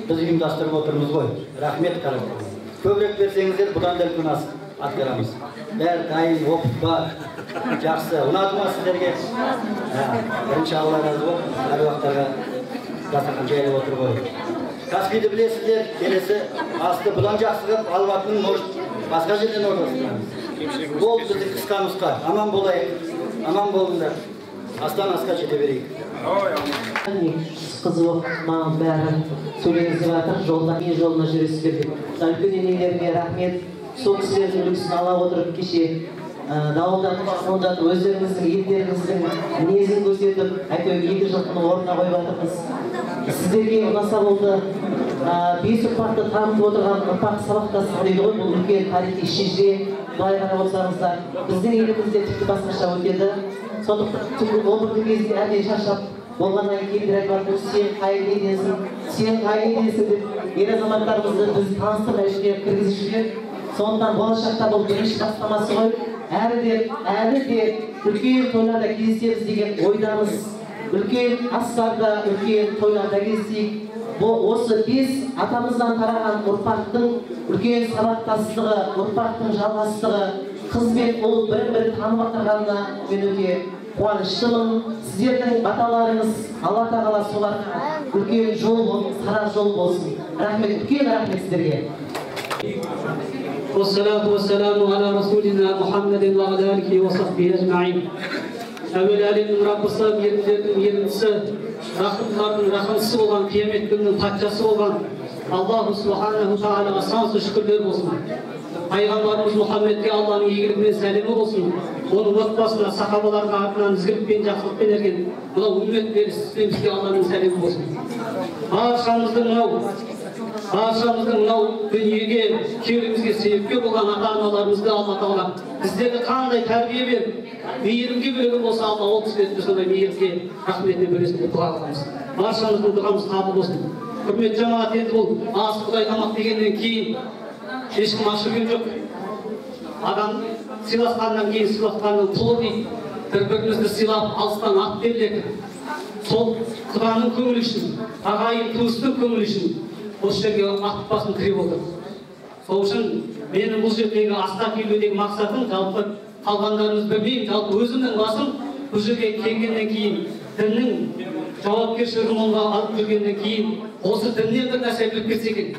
біз ұйымдастырып отырмыз ғой. Рахмет қаражат. Көбірек берсеңіздер, бұдан да үлкен ас атқарамыз. Бәрі дайын, опыт бар. Жақсы. Ұнады ма сіздерге? Бірінші Алла разы болып, әруақтарға дастархан жайылып отыр ғой. Каспийді білесіздер, келесі асты бұдан жақсы қылып Алматының, может, басқа жерден орналастырамыз. Бұл біздің қысқа нұсқа. Аман болайық, аман болыңдар. Астан асқа жете берейік. Қызы маған бәрі сөйлегізіп жатыр, жолда не жолына жүресіздер деп. Үлкен енелеріме рахмет. Сол кісілердің үлгісін ала отырып кеше дауылдатып, ондатып, өздеріңіздің елдеріңіздің мінезін көрсетіп, әйтеуір екі жылқыны орнына қойып жатырмыз. Сіздерге ұнаса болды. Бес ұрпақты танытып отырған ұрпақ сабақтастығы дейді ғой, бұл үлкен тарихи шежіре. Былай қарап отырсаңыздар, біздің елімізде тіпті басқаша өтеді. Сондықтан түнгі 11-дің кезінде әбден шаршап болғаннан кейін елдер айтып жатыр, сен қай елденсің, сен қай елденсің деп ер азаматтарымызды біз таныстырмай ішіне кіргізіп жібереді. Сондықтан болашақта бұл бірінші бастамасы ғой. Әлі де үлкен тойларда кездесеміз деген ойдамыз. Үлкен астарда, үлкен тойларда кездесейік. Бұл осы бес атамыздан тараған ұрпақтың үлкен сабақтастығы, ұрпақтың жалғастығы, қыз бен ұл бірін-бірі танып отырғанына мен өте қуаныштымын. Сіздердің баталарыңыз Алла тағала соларға үлкен жол, сара жол болсын. Рахмет, үлкен рахмет сіздерге. والصلاة والسلام على رسولنا محمد وعلى آله وصحبه أجمعين. Әуелі әлемнің Раббысы, мейірімдердің мейірімдісі, рахымдылардың рахымсысы болған, қиямет күнінің патшасы болған Аллаху субханаху тағалаға сансыз шүкірлер болсын. Пайғамбарымыз Мұхаммедке Алланың игілігі мен сәлемі болсын. Оның отбасына, сахабаларға артынан ізгілікпен, жақсылықпен ерген мынау үммет бізге Алланың сәлемі болсын. Баршамыздың мынау дүниеге келуімізге себепкер болған ата-аналарымызды Алла тағала біздерді қандай тәрбие беріп, мейірімге бөлеген болса, Алла ол кісілерді сондай мейірімге, рахметіне бөлесін деп дұға қыламыз. Баршамыздың дұғамыз қабыл болсын. Құрметті жамағат, енді бұл ас құдай тамақ дегеннен кейін Ешкім аш жүрген жоқ. Адам сыйласқаннан кейін сыйласқанның құлы дейді. Бір-бірімізді сыйлап, алыстан ат беріледі. Сол құданың көңілі үшін, ағайын туыстың көңілі үшін осы жерге ат басын тіреп отыр. Сол үшін менің бұл жердегі асқа келудегі мақсатым, жалпы қалғандарыңыз білмеймін, жалпы өзімнің басым бұл жерге келгеннен кейін діннің жауапкершілігін молға алып жүргеннен кейін осы діннен бір нәрсе біліп кетсе екен,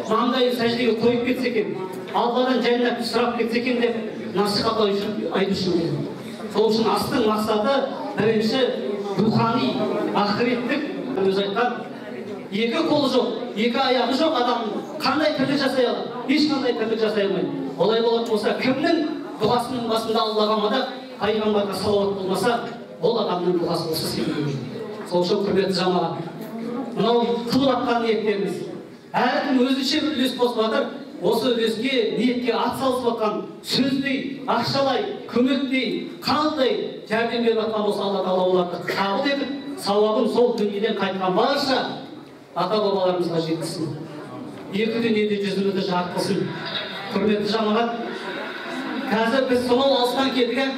маңдайын сәждеге қойып кетсе екен, Алладан жәннат сұрап кетсе екен деп насихат айту үшін келдім. Сол үшін астың мақсаты бірінші рухани, ақыреттік. Өзі айтқан, екі қолы жоқ, екі аяғы жоқ адам қандай тірлік жасай алады? Ешқандай тірлік жасай алмайды. Олай болатын болса, кімнің дұғасының басында Аллаға мадақ, пайғамбарға салауат болмаса, ол адамның дұғасы осы секілді. Сол үшін құрметті жамағат, мынау қылып жатқан ниеттеріміз, әркім өзінше бір үлес қосып жатыр. Осы үлеске, ниетке ат салысып жатқан сөздей, ақшалай, көмектей, қандай жәрдем беріп жатқан болса, Алла тағала оларды қабыл етіп, сауабын сол дүниеден қайтқан барша ата-бабаларымызға жеткізсін. Екі дүниеде жүзімізді жарық қылсын. Құрметті жамағат, қазір біз сонау алыстан келдік,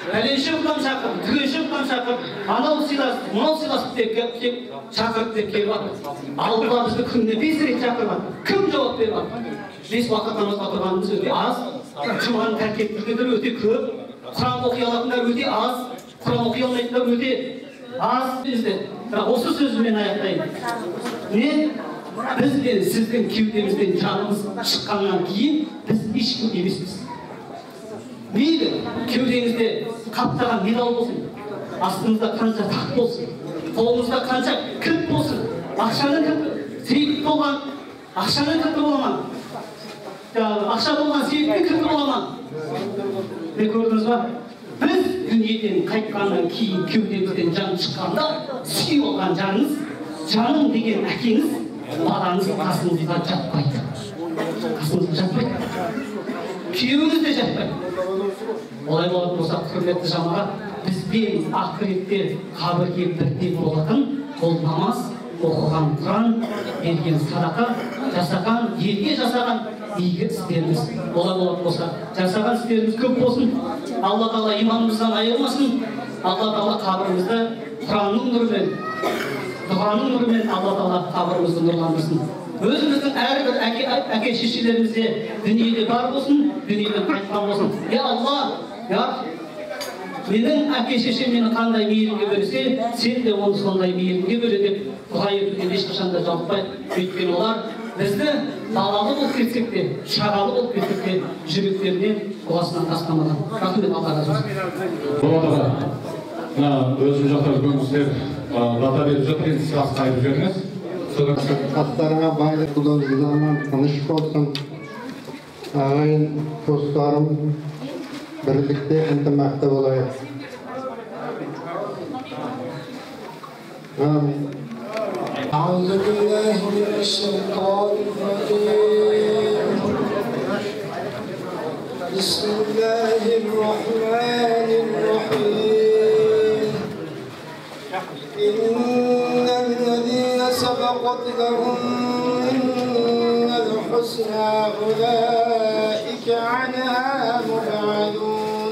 пәленше құдам шақырып, түгенше құдам шақырып, анау сыйласып, мынау сыйласып деп шақырып деп келіп жатыр. Алла бізді күніне 5 рет шақырып жатыр. Кім жауап беріп жатыр? 5 уақыт намазға тұрғанымыз өте аз, жұманы тәрк етіп жүргендер өте көп, Құран оқи алатындар өте аз, Құран оқи алмайтындар өте аз бізде. Бірақ осы сөзіммен аяқтайын. Не біз бен сіздің кеудемізден жанымыз шыққаннан кейін біз ешкім емеспіз. Мейлі кеудеңізде қаптаған медал болсын, астыңызда қанша тақ болсын, қолыңызда қанша кілт болсын, ақшаның кілті сейф болған, ақшаның кілті бола ма? Ақша болған сейфтің кілті бола ма? Не көрдіңіз ба? Біз дүниеден қайтқаннан кейін кеудемізден жан шыққанда сүйіп алған жаныңыз, жаным деген әкеңіз, балаңыз қасыңызға жатпайды. Қасыңызға жатпайды. Күйеуіңіз де жатпайды. Олай болатын болса, құрметті жамағат, бізбен ақыретте қабірге бірдей болатын ол намаз, оқыған Құран, берген садақа, жасаған, елге жасаған игі істеріміз. Олай болатын болса, жасаған істеріміз көп болсын. Алла тағала иманымыздан айырмасын. Алла тағала қабірімізді Құранның нұрымен, дұғаның нұрымен Алла тағала қабірімізді нұрландырсын. Өзіміздің әрбір әке шешелерімізде дүниеде бар болсын, дүниеден қайтқан болсын. Я Алла, я менің әке шешем мені қандай мейірімге бөлесе, сен де оны сондай мейірімге бөле деп дұға етуден ешқашан да жалықпайды. Өйткені олар бізді балалы болып кетсек те, шағалы болып кетсек те жүректерінен, дұғасынан тастамаған. Рахмет, Алла разы болсын. Болады аға, мына өзім жақта үлкен кісілер бата беріп жатыр, енді сіз асқа айтып жіберіңіз. Аттарыңа байлық, құдайдан тыныш болсын. Ағайын, туыстарым, бірлікте ынтымақты болайық. Амин. أعوذ بالله من الشيطان الرجيم. بسم الله الرحمن الرحيم. إن الذين سبقت لهم منا الحسنى أولئك عنها مبعدون.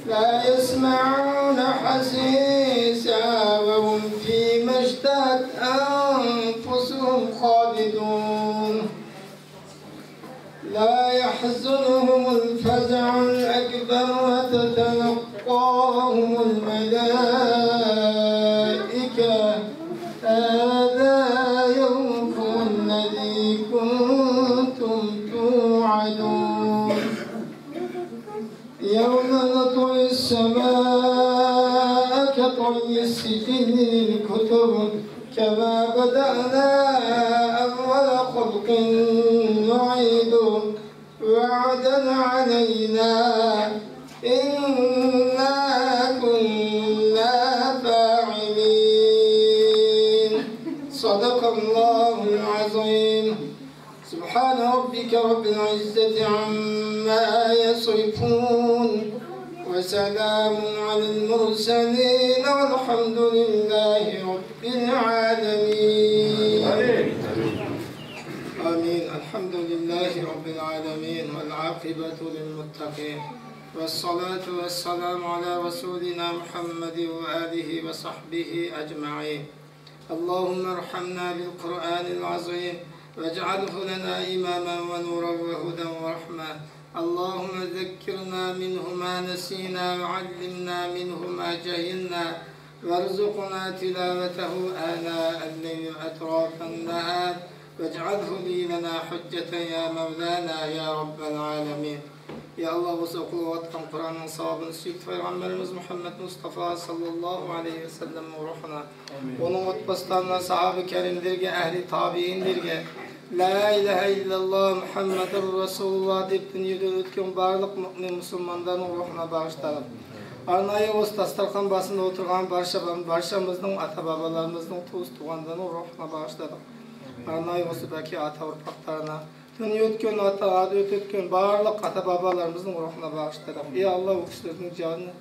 لا يسمعون حسيسا وهم فيما اشتهت أنفسهم خالدون. لا يحزنهم الفزع الأكبر وتتلقاهم الملائكة هذا يومكم الذي كنتم توعدون. يوم نطوي السماء كطي السجل للكتب كما بدأنا أول خلق نعيده وعدا علينا إنا كنا فاعلين. صدق الله العظيم. سبحان ربك رب العزة عما يصفون وسلام على المرسلين والحمد لله رب العالمين. آمين. الحمد لله رب العالمين والعاقبة للمتقين والصلاة والسلام على رسولنا محمد وآله وصحبه أجمعين. اللهم ارحمنا بالقرآن العظيم واجعله لنا إماما ونورا وهدى ورحمة. اللهم ذكرنا منه ما نسينا وعلمنا منه ما جهلنا وارزقنا تلاوته آناء الليل وأطراف النهار واجعله لي لنا حجة يا مولانا يا رب العالمين. Ya Allah, осы оқылып жатқан Құранның сауабын сүйікті пайғамбарымыз Мұхаммед Мұстафа саллаллаху алейхи уассаламның рухына, оның отбасыларына, сахаба кәрімдерге, әхли табииндерге, Ла илаха иллаллах Мұхаммадур Расулуллах деп дүниеден өткен барлық мүмин мұсылмандардың рухына бағыштадық. Арнайы осы дастархан басында отырған баршамыздың ата-бабаларымыздың туыс туғандарының рухына бағыштадық. Арнайы осы бәке ата ұрпақтарына, дүние өткен ата, өткен барлық ата-бабаларымыздың рухына бағыштадық. Ей Алла, ол кісілердің жаны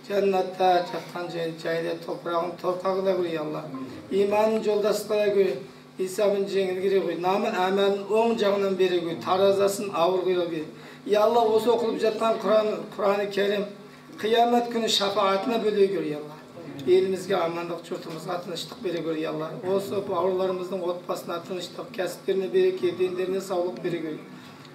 жәннатта жатқан жайлы топырағын торқа қыла көр, ей Алла. Иманын жолдас қыла көр, исабын жеңіл кере көр, намын әмәлін оң жағынан бере көр, таразасын ауыр қыла көр. Ей Алла, осы оқылып жатқан Құраны Керім қиямет күні шапағатына бөле көр, ей Алла. Елімізге амандық, жұртымызға тыныштық бере көр, ей Алла. Осы бауырларымыздың отбасына тыныштық, кәсіптеріне береке, дендеріне саулық бере көр.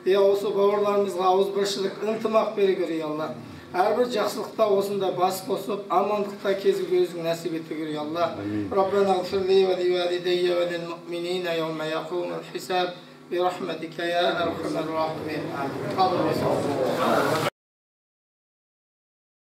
Ей, осы бауырларымызға ауызбіршілік, ынтымақ бере көр, ей Алла. Әрбір жақсылықта осында бас қосып, амандықта кезуге өзің нәсіп ете көр, ей Алла. Раббана ғфир ли ва ли валидайя ва лил муъминина яума яқумул хисаб би рахматика я архамар рахимин. Қабыл болсын.